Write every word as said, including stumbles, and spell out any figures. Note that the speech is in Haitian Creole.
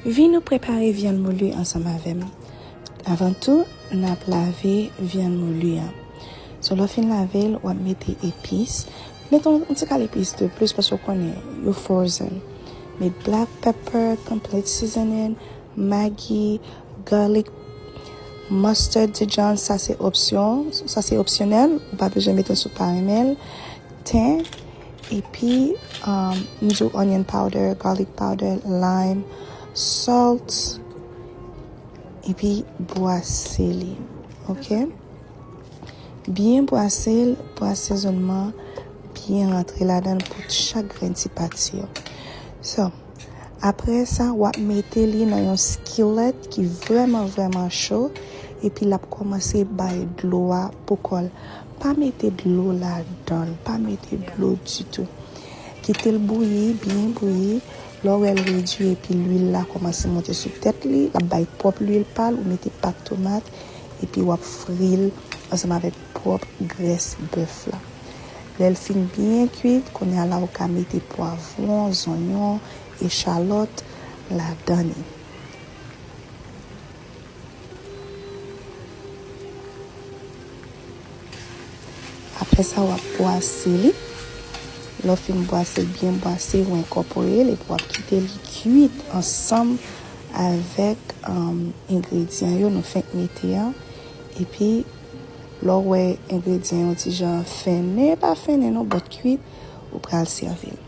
Vin nou prepare vyann mouli ansanm avè m. Avan tou, n ap lave vyann mouli an. So, lè w fin lave l, w ap mete epis. Mete yon, yon ti kal epis de plis paske w konnen yo frozen. Met black pepper, complete seasoning, Maggi, garlic, mustard, Dijon, sa se opsyon, sa se opsyonèl, ou pa bezwen mete l si w pa renmen l. Ten, epi, um, m di w onion powder, garlic powder, lime, salt, epi bwase li, oke? Byen bwase l pou asezònman byen rantre ladan l pou chak grenn ti pati yo. So, apre sa, w ap mete li nan yon skilèt ki vrèman, vrèman cho, epi l ap kòmanse bay dlo a pou kò l. Pa mete dlo ladan l, pa mete dlo ditou. Kite l bouyi, byen bouyi. Lè w wè l redui epi lwil la kòmanse monte sou tèt li, l ap bay pwòp lwil pa l, ou mete pat tomat, epi w ap fri l ansanm avèk pwòp grès bèf la. Lè l fin byen kuit, kounye a la ou ka mete pwavwon, zonyon, echalòt ladan li. Apre sa, w ap bwase li. Lè w fin bwase l, byen bwase, ou enkòpore l, epi w ap kite li kuit ansanm avèk, um, engredyan yo nou fenk mete an. Epi, lè w wè engredyan yo ti jan fennen, pa fennen non, but kuit, ou pral sèvi l.